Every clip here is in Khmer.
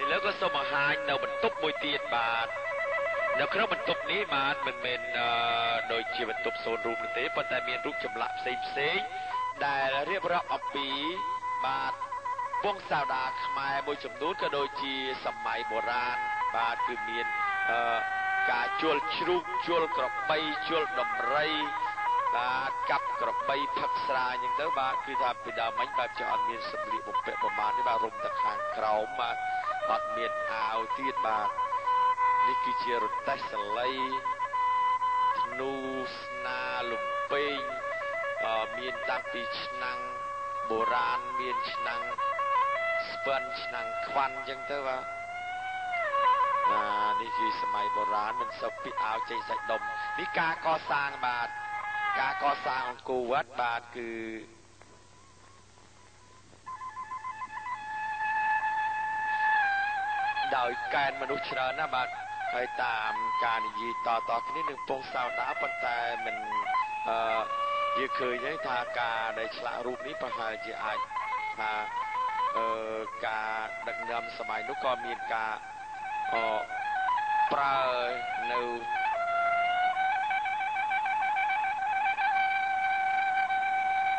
ឥឡូវក៏សូមបង្ហាញនៅបន្ទប់មួយទៀតបាទនៅក្នុងបន្ទប់នេះបាទមិនមែនដូចជាបន្ទប់សូន្យរូបនោះទេប៉ុន្តែមានរូបចម្លាក់ផ្សេងផ្សេងដែលរៀបរាប់អំពីបាទពងសាវតាខ្មែរមួយចំនួនក៏ដូចជាសម័យបុរាណបាទគឺមានការជួលជ្រូកជួលក្របីជួលដំរីបាទកាប់ក្របីផឹកស្រាអញ្ចឹងទៅបាទគឺថាពីដើមមិញបែបជាអត់មានសម្លៀកបំពាក់ប្រមាណនេះបាទរុំតែខាងក្រោមបាទអត់មានអាវទៀតបាទនេះគឺជារទេះសលៃធ្នូស្នាលំពេងមានតាំងពីឆ្នាំងបុរាណមានឆ្នាំងស្ពិនឆ្នាំងខ្វាន់អញ្ចឹងទៅបាទនេះគឺសម័យបុរាណមិនសូវពីអាវចេញសាច់ដុំនេះការកសាងបាទការកសាងអង្គរវត្តបាទគឺដោយកែនមនុស្សច្រើនណាស់បាទហើយតាមការនិយាយតតគ្នានឹងពងសោដាប៉ុន្តែមិនយើងឃើញហើយថាការដែលឆ្លាក់រូបនេះប្រហែលជាអាចថាការដឹកនាំសម័យនោះក៏មានការប្រើនៅ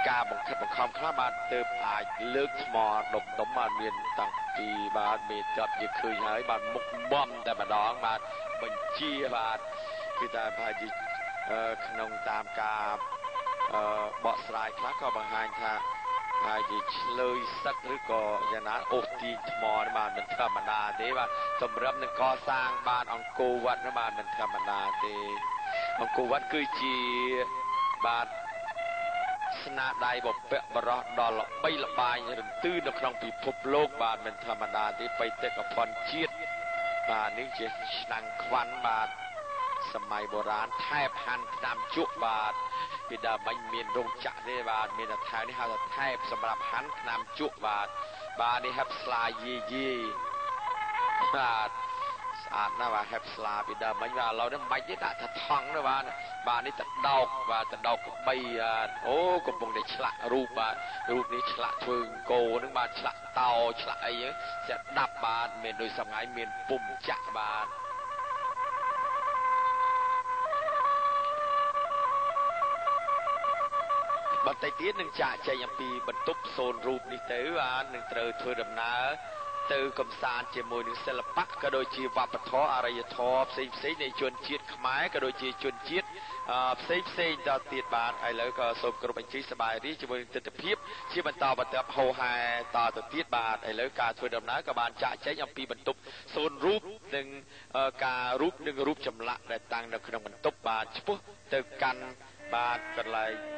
ការបង្ខិតបង្ខំខ្លះបាទទើបអាចលើកថ្មដុំដុំបាទមានតាំងពីបាទមេតបយើងឃើញហើយបាទមុខបំតែម្ដងបាទបញ្ជាបាទគឺតែប្រហែលជាក្នុងតាមការបកស្រាយខ្លះក៏បង្ហាញថាហើយជាឆ្លើយសឹកឬក៏យ៉ាងណាអូសទាញថ្មនេះបាទមិនធម្មតាទេបាទតម្រឹមនឹងកសាងបានអង្គរវត្តនោះបាទមិនធម្មតាទេអង្គរវត្តគឺជាបាទស្នាដៃបពៈបរោះដ៏ល្បីល្បាញរន្ទឺនៅក្នុងពិភពលោកបាទមិនធម្មតាទេបេតិកភណ្ឌជាតិបាទនេះជាឆ្នាំងខ្វាន់បាទសម័យបុរាណថែបហាន់ថ្នាំជក់បាទពីដើមមិញមានរោងចក្រទេបាទមានតែថែបនេះហៅថាថែបសម្រាប់ហាន់ថ្នាំជក់បាទបាទនេះហេបស្លាយីយីបាទស្អាតណាស់បាទហេបស្លាពីដើមមិញបាទឥឡូវនេះមិនទេដាក់ថាថង់ទេបាទបាទនេះតដោកបាទតដោកក្បីបាទអូកំពុងតែឆ្លាក់រូបបាទរូបនេះឆ្លាក់ធ្វើអង្គោហ្នឹងបាទឆ្លាក់តោឆ្លាក់អីហ្នឹងจะដាប់បាទមានដូចសម័យមានពុំចាក់បាទបន្តិចទៀតនឹងចាកចេញអំពីបន្ទប់សូន្យរូបនេះទៅបាទនឹងត្រូវធ្វើដំណើរទៅកំសាន្តជាមួយនឹងសិល្បៈក៏ដូចជាវប្បធម៌អរិយធម៌ផ្សេងផ្សេងនៃជនជាតិខ្មែរក៏ដូចជាជនជាតិផ្សេងផ្សេងតទៀតបាទឥឡូវក៏សូមគោរពអញ្ជើញសប្បាយរីកជាមួយនឹងទិដ្ឋភាពជាបន្តបន្ទាប់ហោហែតទៅទៀតបាទឥឡូវការធ្វើដំណើរក៏បានចាកចេញអំពីបន្ទប់សូន្យរូបនិងការរូបនិងរូបចម្លាក់ដែលតាំងនៅក្នុងបន្ទប់បាទឆ្ពោះទៅកាន់បាទកន្លែង